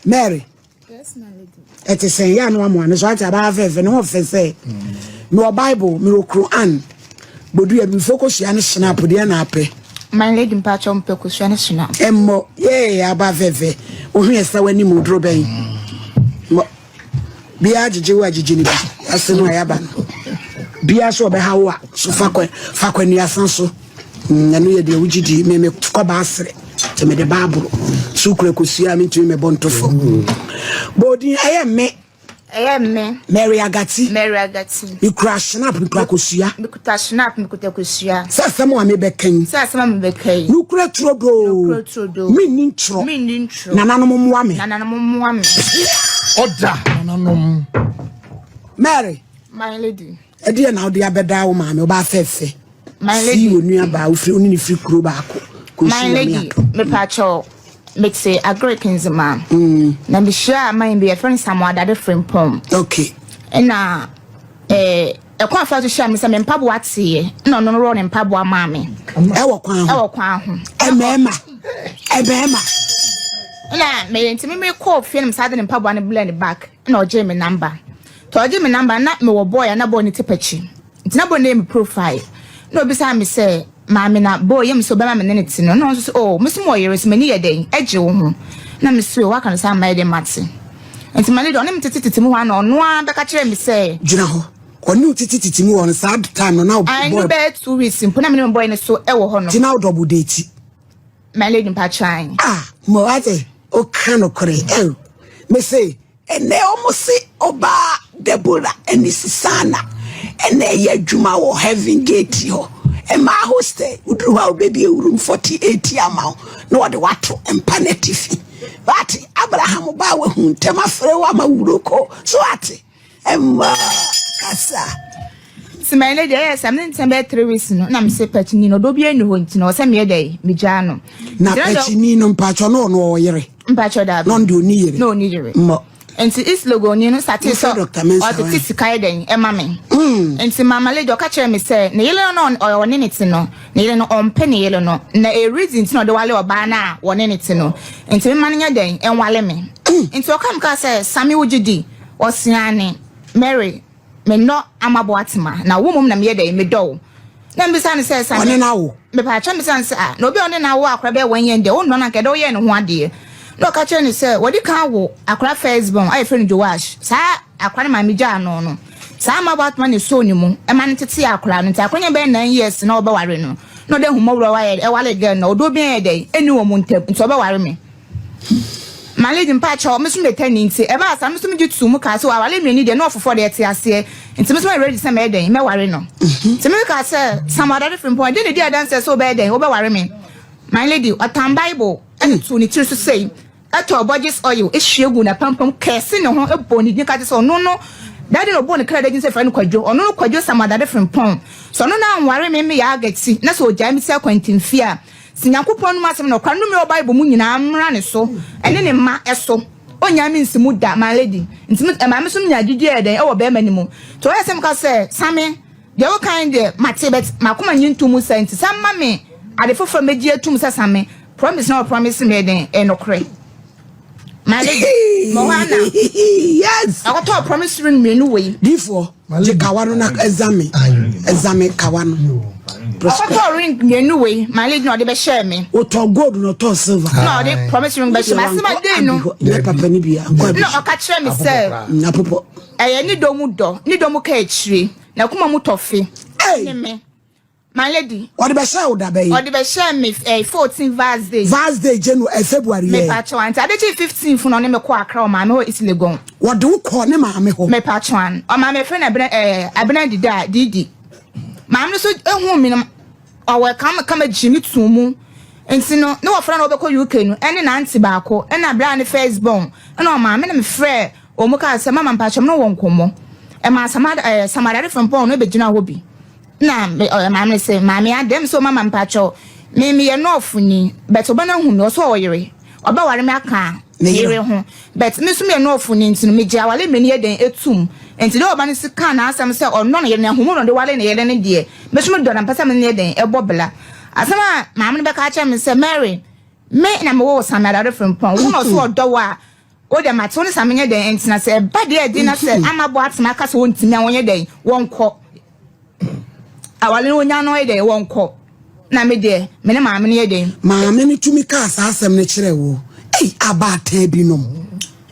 Mary. Ɛte sɛn yɛ ano amoa no so ate abaa fɛfɛ ne ho fɛ sɛ mewɔ Bible mewɔ Quran bodu yɛ bifo kosua ne snap deɛ na apɛ. My lady mpakyɛ mpɛ kosua ne snap. Ɛmmɔ yee abaa fɛfɛ wohu yɛ sɛ w'anim oduro bɛn mmɔ biara gyegye wo agyegye ne bi ase no a yɛaba no biara so ɔbɛha wo a so fa kɔ fa kɔ anuasa so. Ɛno yɛ deɛ wogye di. Me mekɔ baasere nti mede baaboro so kura kosua a mentumi mebɔ nto fam. Bɔɔdin ɛyɛ me. Ɛyɛ me. Mary Agati. Mary Agati. Mekura snap mekura kosua. Mekuta snap mekuta kosua. Sɛ asɛm a mebɛka yi. Sɛ asɛm a mebɛka yi. Nokura turodoo. Nokura turodoo. Menni ntorɔ. Menni ntorɔ. Nananom mmoa me. Nananom mmoa me. Ɔda nananom. Mary. My lady. Ɛdeɛ na wode abɛdaa wo maame ɔbaa fɛfɛ. My lady. Sii onua baa wofiri wo ne ne firi kuro baako. My lady, mepaakyɛw mete Agric Nzema. Na mehyia aman bi yɛfrɛ no Samuel Adade Frimpong. Okay. Ɛna ɛɛ ɛkwan afa so hyia me sɛ me mpaboa teeɛ ɛna ɔno no rɔ ne mpaboa maa me. Ɛwɔ kwan ho. Ɛwɔ kwan ho. Ɛmɛɛma ɛmɛɛma. Ɛna meyɛ nti me mekɔɔ fie na mesan de ne mpaboa no blɛ ne back ɛna ɔgyee me number. Nti ɔgye me number na mewɔ boy a na boy no te pakyi. Nti na boy no yɛ me profile. Na obisaa me sɛ, Maame na boy yɛ me sɛ ɔbɛma me ne no te no? Na ɔno nso sɛ, oh, me nso mewɔ yere so m'ani yɛ dɛn gye wo ho? Na me se, oh, woaka no saa mayɛ dɛn mate. Nti ma ne deɛ ɔne me tete tete mu hɔ ara na ɔno ara bɛka kyerɛɛ me sɛ. Gyina hɔ. Ɔne wo tete tete mu hɔ no saa time no na wo boy. Ɛno bɛyɛ 2 weeks mpo na me ne me boy no so wɔ hɔ nom. Nti na wo double date. My lady mpakyɛw. Ah, mo ate, woka nokorɛ, oh, me se. Ɛnnɛ ɔmo se ɔbaa Deborah ɛne Susana ɛna ɛyɛ adwuma wɔ Heaven Gate hɔ mmaa hostel. Woduru hɔ a wobɛbie room 48 ama wo na wɔde wato mpa no atifi. Wate Abraham baa wahu ntɛm afrɛ wo ama wuro kɔ so ate mmaa kasa. Nti my lady ɛyɛ sɛ mene ntɛm bɛyɛ 3 weeks no na mese pakyini no ɔdɔ bi ani hɔ nti na ɔsɛ meyɛ dɛ megyaa no. Na pakyini no mpakyɛ no ɔno ɔwɔ yere. Mpakyɛ daabi. Na ɔno deɛ ɔni yere. Na ɔni yere. Mmɔ. Nti East Legon no sate sɛ ɔtete sika yɛ dɛn ɛma me. Nti mama lady ɔka kyerɛ me sɛ ne yere no na ɔne ne te no ne yere no ɔmpɛ ne yere no na a reason nti na ɔde wale ɔbaa no a wɔne ne te no nti mema no nyɛ dɛn ɛnwale me. Nti ɔka me kaa sɛ Same wogye di ɔseane Mary Mennɔ Amabo Atema, na wo mmom na meyɛ dɛn? Medɔ wo. Na mebisa no sɛ, Sane. Ɔne no awo? Mepaakyɛw mebisa no sɛ, Ah, na obi a ɔne no awo akora bɛyɛ one year deɛ, wonnɔ no anka ɛdɛ woyɛɛ ne ho adeɛ? Na ɔka kyerɛɛ no sɛ, Wɔde kan awo akora first born a yɛfrɛ no Joash. Saa akora no maame gyaa no no, saa Amabo Atema na ɛsɔɔ ne mu ma no tetee akora no. Nti akora no nya bɛyɛ 9 years na ɔbɛware no. Na ɔde ahummɔborɔ ayɛ dɛn? Ɛwaree girl no. Ɔdɔ biara yɛ dɛn? Ɛnni wɔn ntam, nti ɔbɛware me. My lady mpakyɛw me so me tɛ ni nti ɛbaa saa me so me gye tuu mu kaa sɛ waware mmienu deɛ na ɔfoforɔ deɛ ɛte aseɛ nti me so mɛ ready sɛ mɛyɛ dɛn mɛware no nti me kaa sɛ Sam Adade Frimpong ɛdeɛ na ɛdi adanseɛ sɛ wobɛyɛ dɛn wobɛware me. My lady ɔtan bible ɛde too ne tiri so sei ɛtɔɔ Borges oil ɛhwie guu n'apampam kɛse ne ho ɛbɔɔ ne din ka kyerɛ sɛ ɔno no dade na ɔbɔɔ ne kra dagyin sɛ frɛ no Kwadwo ɔno no Kwadwo Sam Adade Frimpong sɛ ɔno no anware me me yɛ agati na sɛ ɔgyae me si akwantemfie a Sɛ Nyankopɔn anom asɛm na ɔkora nnome a ɛwɔ Bible mu nyinaa mmra ne so ne ne mma so. Ɔnnyaa me nsi mu da, my lady. Nti me, ɛmaa me nso menyaa gyidie yɛ dɛn ɛwɔ bɛɛma no mu. Nti ɔyɛɛ sɛ meka sɛ, Same, deɛ woka yi deɛ mate but m'akoma nnye nto mu saa nti san ma me ade foforɔ a mɛgye atum sɛ Same, promise na ɔpromise me yɛ dɛn, ɛyɛ nokorɛ. My lady, mewɔ hɔ ara na Yes! ɛkɔtɔɔ promise ring mmienu wei. Difoɔ, gye kawa no na ɛzame, ɛzame kawa no. Ɔkɔtɔɔ ring mmienu wei, my lady, na ɔde bɛhyɛɛ me. Ɔtɔɔ gold na ɔtɔɔ silver. Na ɔde promise ring bɛhyɛ me. Asɛm a dei no. Nyɛ papa ni bia. Na ɔka kyerɛ me sɛ. Nyapopɔ. Ɛyɛ ne dɔ mu dɔ, ne dɔ mu ka akyire, na kuma mu tɔfe. Ne me. My lady. Ɔde bɛhyɛɛ wo da bɛn? Ɔde bɛhyɛɛ me 14 Vars Day. Vars Day January February yɛ. Mepa kyɛw ante ade kye 15 fo na ɔne me kɔɔ Accra wɔ maame hɔ East Legon. Wɔde wo kɔɔ ne maame hɔ? Mepa kyɛw an. Ɔmaame fɛ no Abena ɛɛ Abena Dida Didi. Maame no so ehuu me no ɔwɔ kama kama gyee me too mu. Nti no ne wɔfrɛ no ɔbɛkɔ UK no ɛne n'ante baako ɛna bra ne first born ɛna ɔmaame na me frɛ wɔn kaa sɛ mama mpakyɛw me ne wɔ nkɔmmɔ. Ɛmaa Samada ɛɛ Samada Frimpong no bɛgyina hɔ bi. Na me ɔyɛ maame no se, Maame adɛn? Me se, O mama mpakyɛw, me meyɛ nɔɔfo ni, but ɔba no ahu me, ɔse ɔwɔ yere, ɔbɛware me aka ne yere ho, but me nso meyɛ nɔɔfo ni nti no megye aware mmienu yɛ dɛn etum, nti dɛ ɔba no si kaa n'asɛm sɛ ɔnnɔ ne yere na ahonu na ɔde ware ne yere no deɛ, me nso medɔ na mepɛ sɛ me ne no yɛ dɛn ɛbɔ bla. Asɛm a maame no bɛka akyerɛ me sɛ, Mary, me na mewoo Sammy Adado Frimpong, wo na ɔse ɔdɔ wo a, Wo deɛ mate wo ne sa menyɛ dɛn ntena sɛ ɛba deɛ ɛde na sɛ ama bɔ atena aka sɛ wɔntumi a wɔnyɛ dɛn wɔnkɔ awale no wɔnya no yɛ dɛn wɔnkɔ na me deɛ me ne maame no yɛ dɛn. Maame no tumi kaa saa asɛm no kyerɛɛ wo? Ei, abaatan binom.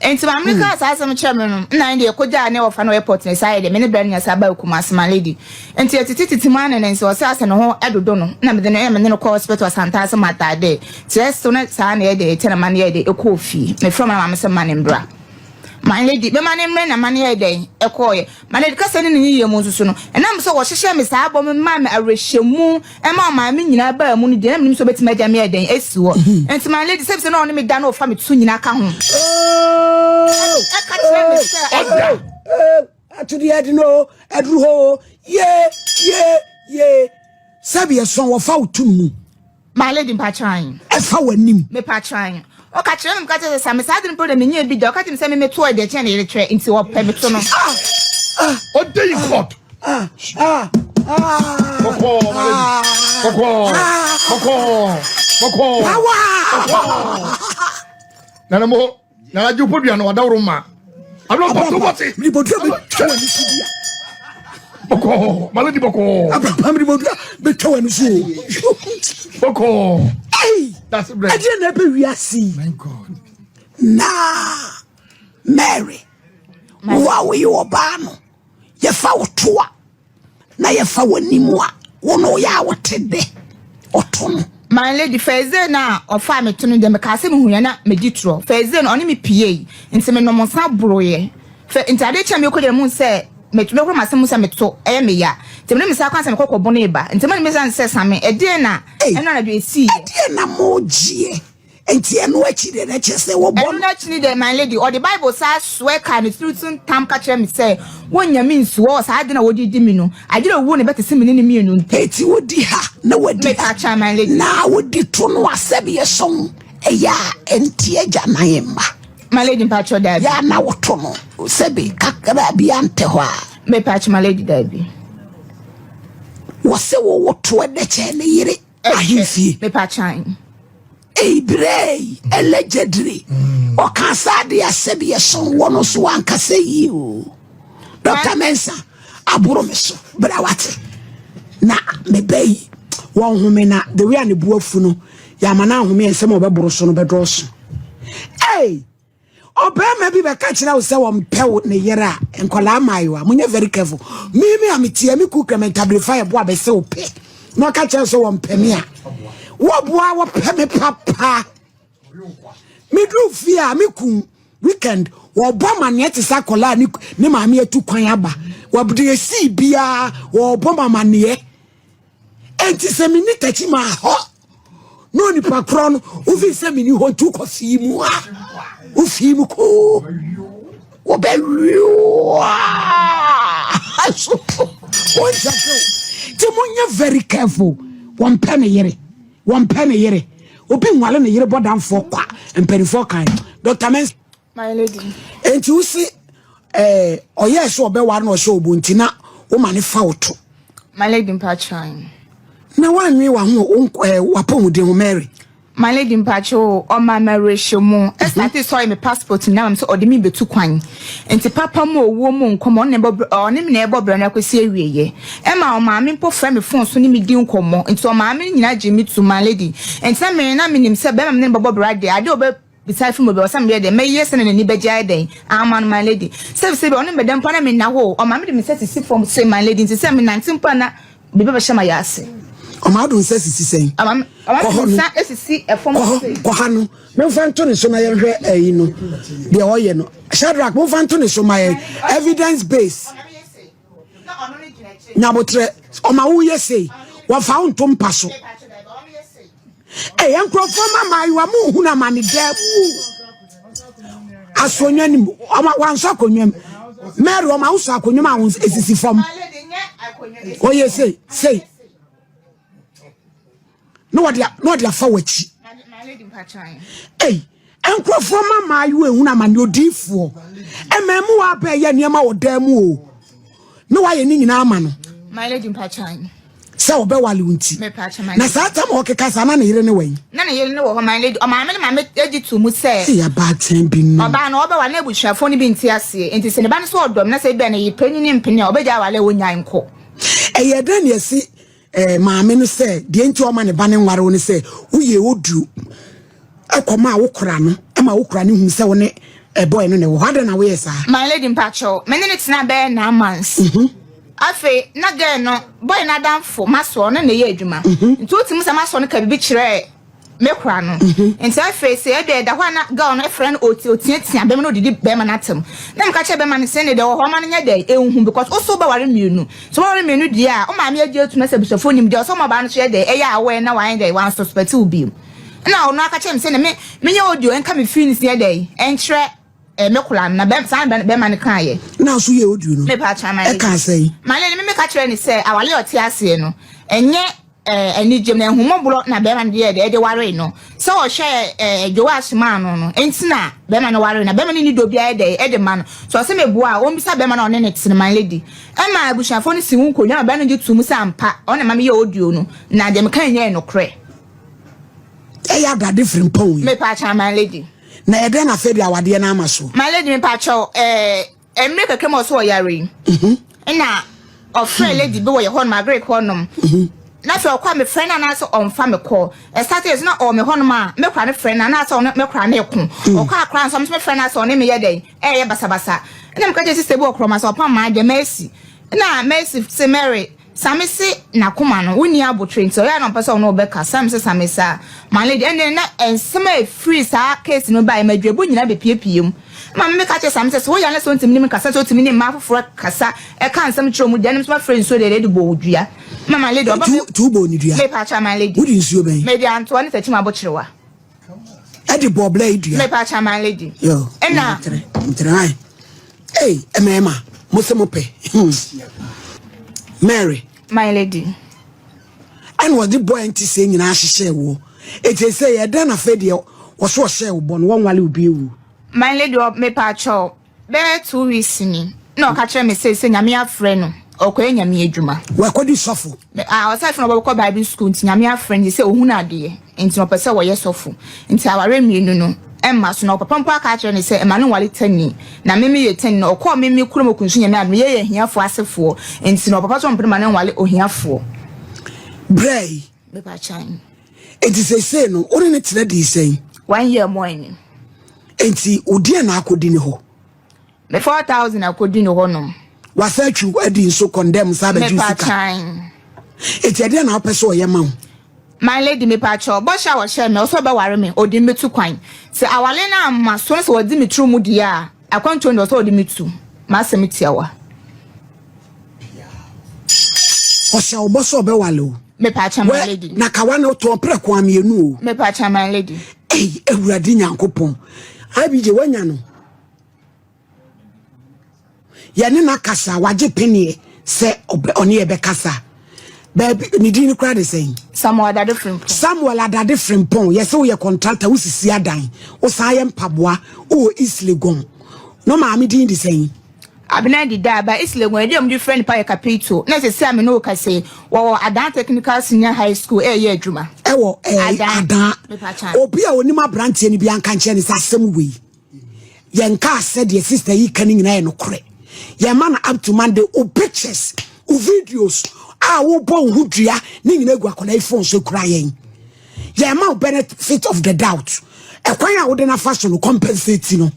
Nti maame no kaa saa asɛm kyerɛɛ me no, nna ne deɛ yɛkɔgyaa ne wɔfa no airport no saa yɛ deɛ me ne bra no nya saa baa Kumasi, my lady. Nti yɛtete tete mu ara ne ne nso ɔsɛ asɛ ne ho dodo no, nna mede no ɛna me ne no kɔɔ hospital Asantase Mater dɛ kyerɛ so na saa na yɛ deɛ yɛkyɛ na ma no yɛ deɛ ɛkɔɔ fie. Mefrɛ ma maame sɛ ma ne mbra. My lady, bɛma ne mmerɛ na ma no yɛ dɛn ɛkɔɔyɛ. My lady kasa ne ne yiyɛ mu nso so no, ɛnam sɛ wɔhyehyɛɛ me saa bɔ me maa me awerɛhyɛmu ɛma ɔmaa me nyinaa baa mu no deɛ, na menim sɛ ɔbɛtumi agya me ayɛ dɛn asi hɔ. Nti my lady, sɛbi sɛ na ɔne me da na ɔfa me to nyinaa ka ho. Ɛka kyerɛ me sɛ. Ɔda. Ato deɛ ɛde no aduru hɔ ye ye ye. Sɛbi ɛsɔn wɔfa wo to mu. My lady mpatran. Ɛfa w'anim. Mepatran. Ɔka kyerɛ me meka kyerɛ sɛ sa me saa de no mpo de menyɛ bi da. Ɔka kyerɛ me sɛ me meto ɛdeɛ kyɛn ne yere kyerɛ nti ɔpɛ me to no. Ɔde yi court. Kɔkɔɔ my lady. Kɔkɔɔ. Kɔkɔɔ. Kɔkɔɔ. Kɔkɔɔ. Nana mo. Na agye podua no wadaworo ma. Abirapa to bɔte. Miribodua bɛtwa w'ani so bia. Bɔkɔɔ maladi bɔkɔɔ. Abirapa miribodua bɛtwa w'ani so o. Bɔkɔɔ. Ɛyi. Ɛdeɛ na ɛbɛ wiase yi. My God. Na Mary wo a woyɛ ɔbaa no yɛfa wo to a. na yɛfa w'anim a, wo no woyɛ a wote dɛ ɔto no. My lady, first day no a ɔfaa me to no deɛ mekaa sɛ mehuiɛ na medi torɔ. First day no ɔne me piei nti menom nsa boroeɛ. Fɛ nti adeɛ kye a mekɔ gyina mu sɛ meto mɛhoro m'asɛm mu sɛ meto ɛyɛ me ya. Nti mede me nsa kwan sɛ mekɔ kɔbo no reba. Nti mene mesa no sɛ Same ɛdeɛn na ɛno anadwo ɛsiiɛ. Ɛdeɛn na mogyeɛ Enti ɛno akyi deɛ na kyerɛ sɛ wɔbɔ no. Ɛno no akyi no deɛ, my lady, ɔde Bible saa soɛ kaa ne tiri so ntam ka kyerɛɛ me sɛ, Wonnya me nsu hɔ wɔ saa ade no a wɔde redi me no, agye dɛ owuo na ɛbɛtese me ne no mmienu ntam. Enti wodi ha na wadi ha, Mepa kyɛw, my lady. na wodi to no a sɛdeɛ ɛsɔn ɛyɛ a ɛnte agyanan mma. My lady, mpakyɛw, daabi. Yɛ a na woto no sɛbe kakra bi antɛ hɔ a. Mepa kyɛw, my lady, daabi. Wɔse wo woto ɛdɛ kyɛn ne yere. ahemfie. Ei brɛi allegedly ɔka saa de asɛbi ɛsɔn wɔ no so ankasa yie o. Dr. Mensa aboro me so bra wate na meba yi wɔn home na the way a ne bu afu no yɛama no ahome nsɛm a ɔbɛboro so no bɛdɔɔso. Ei Ɔbarima bi bɛka kyerɛ wo sɛ wɔmpɛ wo ne yere a, nkwadaa mmaayewa, monyɛ very careful. Me me a metia me ku krɛmɛ ntaberefa ɛbo a bɛsɛ wo pɛ. Na ɔka kyerɛ sɛ wɔmpɛ me a, wɔboa wɔpɛ me papa. Meduru fie a me ku weekend wɔbɔ amaneɛ te sɛ akwadaa ne ne maame atu kwan aba. Wɔde esi biara wɔbɔ amaneɛ. Enti sɛ menni takyi ma hɔ na onipa korɔ no wofi sɛ menni hɔ nti wokɔ fii mu a wofii mu koo wobɛwioa so wonkyɛkew nti monyɛ very careful. Wɔmpɛ ne yere, wɔmpɛ ne yere. Obi nwale ne yere bɔdamfoɔ kwa mpanimfoɔ kan. Dr. Mensah. My lady. Enti wosi eh, ɔyɛɛ sɛ ɔbɛware na ɔhyɛ obo nti na woma ne fa wo to. My lady mpatwan. Na woanwe waho eh, wapɔmuden ho Mary. My lady mpatwo ɔma ma awerɛhyɛ mu ɛsate sɛ ɔyɛ me passport nyinaa ma me sɛ ɔde me bɛtu kwan nti papa mu owuo mu nkɔmmɔ ɔne ɔne me na ɛbɔ brɛ no akɔsi awieɛ ɛma ɔmaame mpo frɛ me phone so ne me di nkɔmmɔ nti ɔmaame no nyinaa gye me to my lady nti na me na menim sɛ bɛrima me ne no bɛbɔ bra deɛ adeɛ ɔbɛ Bisa fi mu bɛ, ɔsɛ meyɛ dɛn? Mɛyɛ sɛnea n'ani bɛgye ayɛ dɛn ama no, my lady? Sɛbisɛbi, ɔne me bɛda mpo a na menna hɔ o, ɔma mede me nsa sisi fam sei, my lady, nti sɛ menante mpo a na biribi abɛhyɛ m'ayɛ ase. Ɔma wode wo nsa sisi sɛn? Ɔma Kɔ mede hɔ me no, nsa sisi fam kɔ hɔ, sei. kɔ ha no, memfa nto ne so na yɛnhwɛ ayi no, deɛ ɔyɛ no. Shadrach, momfa nto ne so ma yɛn, evidence base. Nyabotrɛ, ɔma woyɛ sei, wɔfa wo nto mpa so. Ɛyɛ nkurɔfoɔ ma mmaayewa mo nhunu amane daa mu asonwa nim ɔma wansɔ akonnwa mu Mary ɔma wosɔ akonnwa mu a wɔn esisi fam ɔyɛ sei sei na wɔde na wɔde afa w'akyi ei nkurɔfoɔ ma mmaayewa ehunu amane odiifoɔ mmaa wa abɛɛyɛ nneɛma wɔ dan mu o na wayɛ ne nyinaa ama no. Sɛ ɔbɛwale wo nti. Na saa tam a ɔkeka saa na ne yere ne wɛn? Na ne yere ne wɔ hɔ my lady. Ɔmaame ne maame gye to mu sɛ. Ei abaatan bi nom. Ɔbaa no ɔbɛwale na abusuafoɔ no bi nte aseɛ. Nti sɛ ne ba no sɛ ɔdɔ me na sɛ ebia ne yere panyin no mpene a ɔbɛgyae awale a ɔnyae nkɔ. Ɛyɛ dɛn na yɛse eh, maame no sɛ deɛ nti ɔma ne ba no nware wo ne sɛ woyɛ oduro ɛkɔmaa wo kora no ma wo kora no hu sɛ wo ne eh, boy no na ɛwɔ hɔ adɛn na woyɛ saa? My lady mpakyɛw, me ne no tenaa bɛyɛ 9 months. Afei na girl no, boy no adamfo masɔ ɔno na ɛyɛ adwuma. Nti wotumi sɛ masɔ no ka biribi kyerɛɛ me kora no. Nti afei sɛ ɛdeɛ ɛda hɔ a na girl no frɛ no ɔti ɔtiatia bɛrima no ɔdidi bɛrima no atam. Na meka kyerɛ bɛrima no sɛ ne deɛ wɔ hɔ ɔma no nyɛ dɛ ɛnhu because wo so wobɛware mmienu. Sɛ wobɛware mmienu deɛ a wo maame agye atum na sɛ abusuafoɔ nim deɛ ɔsɛ ɔma ɔbaa no so yɛ dɛ ɛyɛ aware na wanyɛ dɛ wansuspect wo bio. Ɛna ɔno aka kyerɛ me sɛ ne me menyɛ audio ɛnka me feelings nyɛ dɛ ɛnkyerɛ me kora no na bɛ saa na bɛrima no kaeɛ. Na so yɛ audio no? Mepa kyerɛ ma Ɛka sɛn? Ma ne me meka kyerɛ ne sɛ awale a ɔte aseɛ no ɛnyɛ anigye na ahummɔborɔ na bɛrima no deɛ ɛde waree no sɛ ɔhwɛ Joash maa no no nti na bɛrima no waree na bɛrima no ni dɔ biara ɛde ɛde ma no so ɔsɛ meboa a ɔmbisa bɛrima no a ɔne ne tene my lady. Ɛma abusuafoɔ no si ho nkonnwa ma bɛrima no gye to mu sɛ ampa ɔno na ma meyɛ audio no na deɛ meka nyɛ nokorɛ. Ɛyɛ adade firi mpɔn yi. Mepa kyɛw, my lady. Na ɛdɛn na afei de awadeɛ no ama so? My lady, mepa kyɛw, mmerɛ kakra mu ɔso ɔyare yi. Ɛna ɔfrɛ lady bi wɔ yɛ hɔnom, agric hɔnom. Na afei ɔkɔ a mefrɛ no anaasɛ ɔmfa me kɔ. Ɛsate yɛ so na ɔwɔ me hɔnom a mekora no frɛ no anaasɛ ɔno mekora no ko. Ɔkɔ akora nso ɔmo nso mefrɛ no asɛ ɔne me yɛ dɛn ɛyɛ basabasa. Ɛna meka kyerɛ sister bi wɔ korɔma sɛ ɔpam maa deɛ Mercy. Ɛna Mercy se Mary Same se n'akoma no wonni abotre nti ɔyɛ a na ɔmpɛ sɛ ɔne wo bɛka. Same se Same saa. My lady ɛnde na nsɛm a ɛfiri saa case no baeɛ madwirabu nyinaa bɛpiepie mu. Ɛma me meka kyerɛ Same sɛ sɛ woyare na sɛ ɔntumi ne me kasa sɛ ɔtumi ne mmaa foforɔ kasa ɛka nsɛm kyerɛ wɔn deɛ ɛno nso mafrɛ nsuo deɛ de bɔ wo dua. Ma my lady ɔba me. Tu bɔ ne dua. Mepa kyɛw, my lady. Wode nsuo bɛn? Mede antoa ne takyim abokyerewa. Ɛde bɔ ɔbla yi dua. Mepa kyɛw, my lady. Yo. Ɛna. Ntere ntere ayi. Ei, mmarima, mo se mo pɛ. Mary. My lady. Ɛna ɔde bɔ ɛnti sɛ nyinaa hyehyɛ woɔ. Eti sɛ yɛ dɛn na afei deɛ wɔso ɔhyɛ wo bɔ no wɔnwale obi ewu. My lady, mepa kyɛw, bɛyɛ 2 weeks ni na ɔka kyerɛ me sɛ Nyame afrɛ no ɔkɔyɛ Nyame adwuma. Wakɔdi sɔfo. Ah, ɔsɛ afei na ɔbɛkɔ Bible school nti Nyame afrɛ no sɛ ohun adeɛ nti ɔpɛ sɛ wɔyɛ sɔfo nti aware mmienu no ɛmma so na ɔpapa mpo aka akyerɛ no sɛ ɛma no nware tani na meme yɛ tani na ɔkɔɔ meme kurom okunsu Nyame adom yɛyɛ ahiafoɔ asefoɔ nti na ɔpapa so ɔmpene ma no nware ohiafoɔ. Brɛ yi. Mepa kyɛn. Enti seesei no wo ne ne tena dii sɛn? One year more ni. Enti wo deɛ na akɔdi ne hɔ? Me 4,000 akɔdi ne hɔ nom. Wasa atwi adi nso condemn sa abɛgye Mepa sika. kyɛn. Enti ɛdeɛ na wopɛ sɛ ɔyɛ ma wo? My lady, mepa kyɛw, bɔhyɛ a wɔhyɛ me ɔsɛ ɔbɛware me ɔde me tu kwan sɛ awale no amma so no sɛ wɔde me turu mu deɛ a akwantuo no deɛ ɔsɛ ɔde me tu m'asɛm tiawa. Ɔhyɛ wo bɔ sɛ ɔbɛwale wo. Mepa kyɛw, my lady. Na kawa no tɔn prɛko a mmienu o. Mepa kyɛw, my lady. Ei, Awurade Nyankopɔn. IBJ wanya no. Yɛne no akasa, wagye peneɛ sɛ ɔne yɛ bɛkasa. Baabi ne din no koraa de sɛn? Samuel Adade Frimpong. Samuel Adade Frimpong, yɛsɛ woyɛ contractor, wosisi adan, wosan yɛ mpaboa, wowɔ East Legon. No maame din de sɛn? Abena dida aba East Legon ɛde a wɔde frɛ nipa yɛ Kapito na ɛsɛ sɛ ame ne wo kasa yi wɔwɔ Adan Technical Senior High School ɛreyɛ adwuma. Ɛwɔ Adan. Obi a onim aberanteɛ no bi anka nkyerɛ ne sɛ asɛm wei yɛnka sɛ deɛ sister yi ka no nyinaa yɛ nokorɛ. Yɛma no up to Monday wo pictures, wo videos a wobɔ wo ho dua ne nyinaa gu akwadaa yi phone so kura yɛn. Yɛma wo benefit of the doubt. Ɛkwan a wode no afa so no compensate no.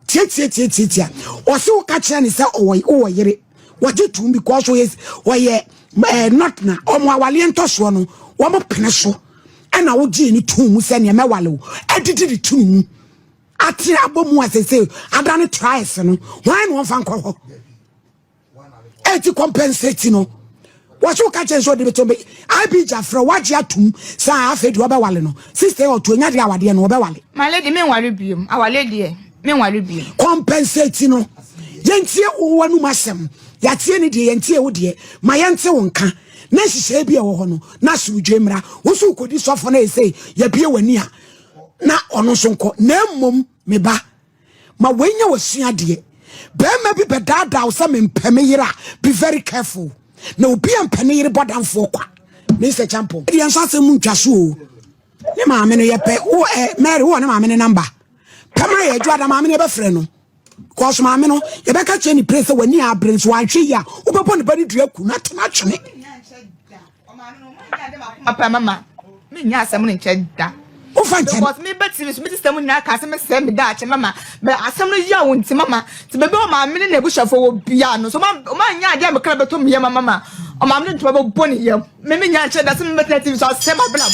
Tiatiatiatiatia. Ɔse wo ka kyerɛ ne sɛ ɔwɔ wowɔ yere. Wɔgye tom because ɔyɛ ɔyɛ not na ɔmo awaleɛ ntɔsoɔ no wɔn pene so ɛna wogyee ne tom mu sɛ nea mɛwale wo ɛdidi ne tunu mu ate abɔ mu asese ada ne trials no wɔn na wɔmfa nkɔ hɔ ɛti compensate no wɔso woka kyerɛ sɛ ɔde bɛtɔ bɛ IB gyafrɛ wagye atom sɛ afei deɛ ɔbɛwale no sister ɔto anya deɛ awadeɛ no ɔbɛwale. My lady, menware biom awale deɛ menware biom. Compensate no yɛntie wo anum asɛm yɛatie ne deɛ yɛntie wo deɛ ma yɛnte wo nka na nhyehyɛe bi a ɛwɔ hɔ no na asomdwe mmra wo nso wokɔdi sɔfo no ɛsɛ yɛbie w'ani a na ɔno nso nkɔ na mmom me ba ma wɔanya wasuadeɛ bɛrima bi bɛdaadaa wo sɛ mempɛ me yere a be very careful. Na obi ampɛ ne yere bɔdamfoɔ kwa. Mr. Champon. Deɛ nso asɛm mu ntwa so o. Ne maame no yɛpɛ wo ɛ Mary wɔ ne maame ne number. Pɛma yɛ adwo ada maame no yɛbɛfrɛ no. Kɔs maame no yɛbɛka kyerɛ ne pere sɛ w'ani abere nso wanhwɛ yi a wobɛbɔ ne ba no dua ku na to no atwene. Papa mama menya asɛm no nkyɛ da. Wofa nkyɛn. Because me bɛ tv so me system nyinaa ka sɛ mesɛe me daakye mama bɛ asɛm no yɛ wo nti mama nti baabi a ɔmaame ne n'abusuafoɔ wɔ bia no so ɔma ɔma nyɛ adeɛ a mekra bɛtɔ me yam ama ma ɔmaame ne ntoma bɛbɔ ne yam me menya nkyɛ da sɛ mebɛtena tv so asɛm abrabɔ.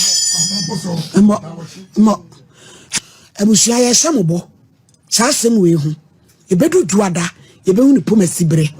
Mmɔ mmɔ abusua yɛhyɛ mo bɔ saa asɛm wei ho. Yɛbɛdu dwoada yɛbɛhu ne poma siberɛ.